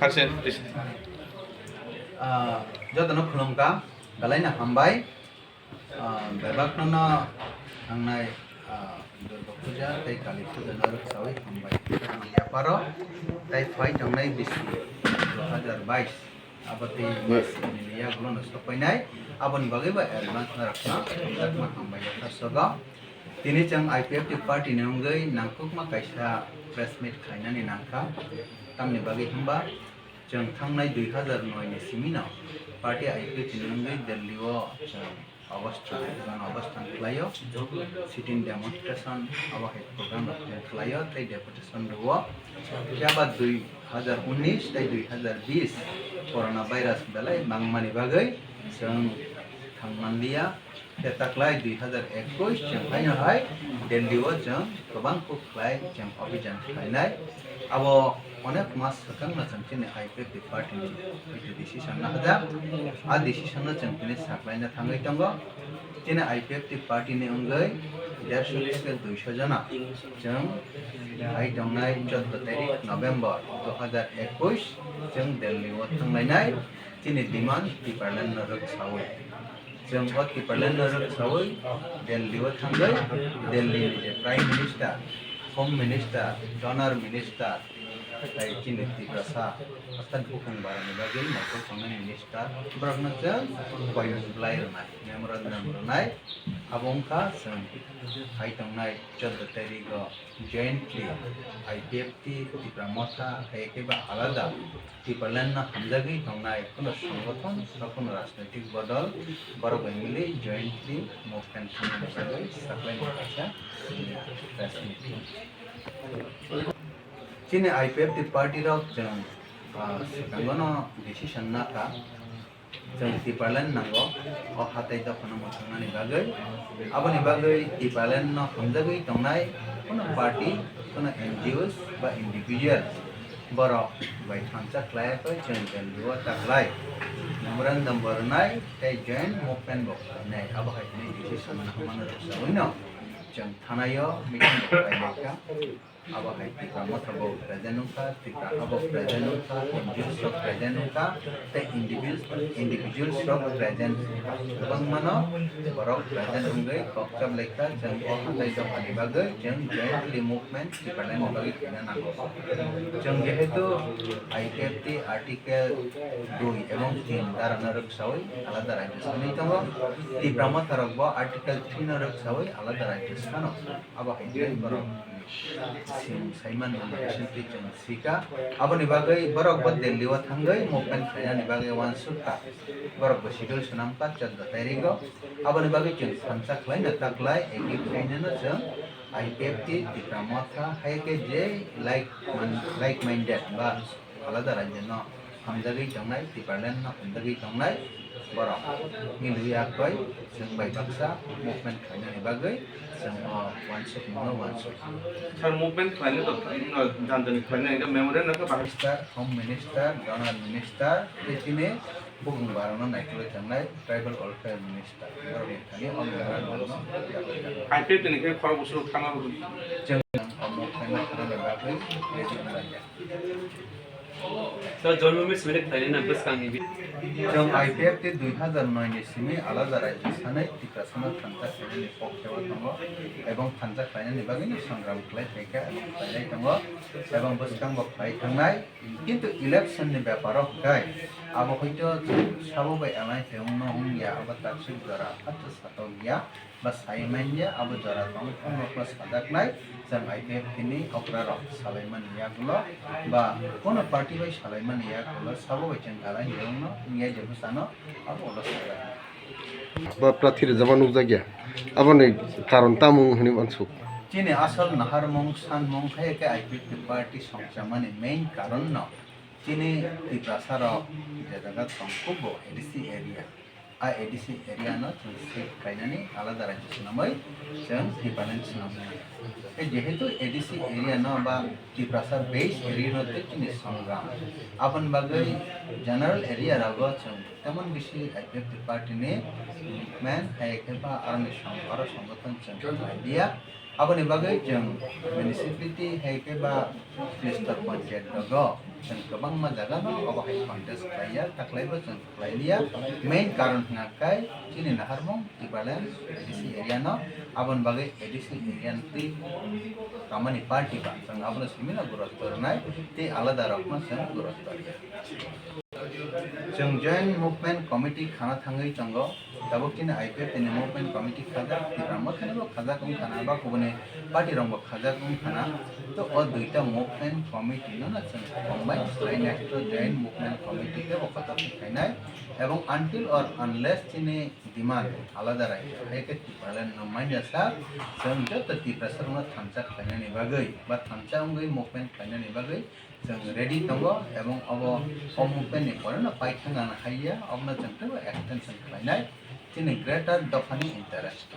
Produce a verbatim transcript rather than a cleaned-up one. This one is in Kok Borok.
Harse, please. Ah, jotono khulumkha, belaino hambai. Ah, bebakno no thangnai, ah, Durga Puja tei Kali Puja no rwksaui hambai. Yaparo tei phai tongnai bisi dui hazar bais. Abo tei Yes. Yagulo no sopainai. Aboni bagwi bo advance no rwkha. Hamjakma hambai yapha sogo. Tini chwng I P F T party ni wngwi nangkukma kaisa press meet khainani nangkha. Tamni bagwi hwnba chwng thangnai dui hazar noi ni simi no party I P F T ni wngwi Delhi o chwng obosthan, obosthan khlaio, sit-in demonstration abo hai program rok khlaio tei deputation rwo. Phiya ba dui hazar unis tei dui hazar bis corona virus belai mangmani bagwi chwng thangmanliya. Khe taklai dui hazar ekush chwng haino hai Delhi o chwng kwbang kuk khlai chwng abhijan khlainai. Abo onek mas swkang no chwng chini I P F T party ni decision no hajak. A decision no chwng tini saklaina thangwi tongo. Chini I P F T party ni wngwi dersho theke duisho jona chwng hai tongnai choddo tarik November dui hazar ekush chwng Delhi o thanglainai chini demand Tipraland no rwksaui. Chwng o Tipraland no rwksaui Delhi o thangwi Delhi ni je Prime Minister, Home Minister, Donor Minister, tei chini Tiprasa haste bukhung barani bagwi naikoltongnai minister borokno chwng koimung bwlai rwnai, memorandum rwnai. Abo wngkha chwng hai tongnai choddo tarik o jointly I P F T, Tipra Motha, hai khe ba alada Tipraland no hamjagwi tongnai kuno songothon ba kuno rajnoitik bodol borok bai mili jointly movement khainani bagwi saklaini kaisa press meet. Chini I P F T party rok chwng, ah, swkango no decision nakha. Chwng Tipraland nango, o hatai dophano mwthangmani bagwi. Aboni bagwi Tipraland no hamjagwi tongnai kuno party, kuno N G Os ba individual borok bai thansa khlaiya khe chwng Delhi o taklai memorandum bo rwnai tei joint movement bo khlainai. Abo hai hwnwi decision no hamano rwksaui no chwng thanai o meeting bo khlailaikha. Abo hai Tipra Motha bo present wngkha, Tipra ha bo present wngkha, N G Os rok present wngkha, tei individuals, individuals rok present wngkha. Kwbangmano borok present wngwi kok chap laikha, chwng o hatai dophani bagwi chwng jointly movement Tipraland ni bagwi khaina nango. Chwng jehetu I P F T article dui ebong tin dara no rwksaui alada rajyo sanwi tongo, Tipra Motha rok bo article three no rwksaui alada rajyo sano. Abo hai khe borok sing saiman bisingtwi chwng sika. Aboni bagwi borok bo Delhi o thangwi movement khlainani bagwi uansukha. Borok bo schedule swnamkha choddo tairigo. Aboni bagwi chwng thansa khlaino taklai agree khlainano chwng I P F T Tipra Motha hai khe je like man-, like minded ba alada rajyo no hamjagwi tongnai, Tipraland no hamjagwi tongnai borok ni lui akhoi chwng bai baksa movement khlainani bagwi chwng o uansukmung no uansuk. Sir, movement khlainai to, no, jani jani khlainai, hwnkhe memorial no khe bahai. Minister, Home Minister, Donor Minister, tei chini bukung barano naikolwi tongnai Tribal Welfare Minister, borokni thani o memorial no. I P F T ni khe khorok bwswk thangna rwdi. Chwng o movement khlainani bagwi ready wnglaijak. Sir, John Mumis Milik Thainina bwskangni bi- Chwng I P F T dui hazar noi ni simi alada rajyo sanai Tiprasano thansa khlainani pokhe o tongo ebong thansa khlainani bagwino sangram khlai phaikha ebong khlainai tongo ebong bwskango khlai thangnai, kintu election ni beparo hwnkhe abo hoito chwng sabo bai alliance wngno wngya abo takswk jora hato satok ya. Ba sai manya abo jora tong thangno khe sajaknai, chwng I P F T ni okra rok salaimani yagulo ba kono party bai salaimani yagulo sabo bai chwng alai ni wngno wngya je bwsano abo ulo sajak. Ba prathi rwjama nukjakya, aboni karon tamo hwnwi uansuk? Chini asol naharmung sanmung hai khe I P F T party songchamani main karon no chini Tiprasa rok je jaga tong kubo A D C area. A ADC area no chwng shift khlainani alada rajyo swnamwi chwng Tipraland swnamnai. Tei jehetu ADC area no ba Tiprasa base area no tei chini songram. Aboni bagwi general area rogo chwng temon bisi I P F T party ni movement hai khe ba aroni song-, aro songothon chwng khlai dia. Aboni bagwi chwng municipality hai khe ba tristor panchayat rogo chwng kwbangma jaga no obo hai contest khlaiya, taklaibo chwng khlailiya. Main karon hwnkha khe chini naharmung Tipraland A D C area no, aboni bagwi A D C area ni twi tamani party ba chwng abono simi no guros tornai tei alada rok no chwng guros torya. Chwng Joint Movement Committee khana thangwi tongo. Tabuk chini I P F T ni Movement Committee khajak, Tipra Motha ni bo khajak wng khana, ba kubuni party rok bo khajak wng khana. To o duita Movement Committee no na chwng combine khlainai, to Joint Movement Committee khe bo kotor khe khainai. Ebong until or unless chini demand alada raikha, hai khe Tipraland no manya sa, chwng joto Tiprasa rok no thansa khlainani bagwi ba thansa wngwi movement khlainani bagwi chwng ready tongo, ebong obo o movement ni pore no paithak nang haiya, obono chwng teibo extension khlainai chini greater dophani interest.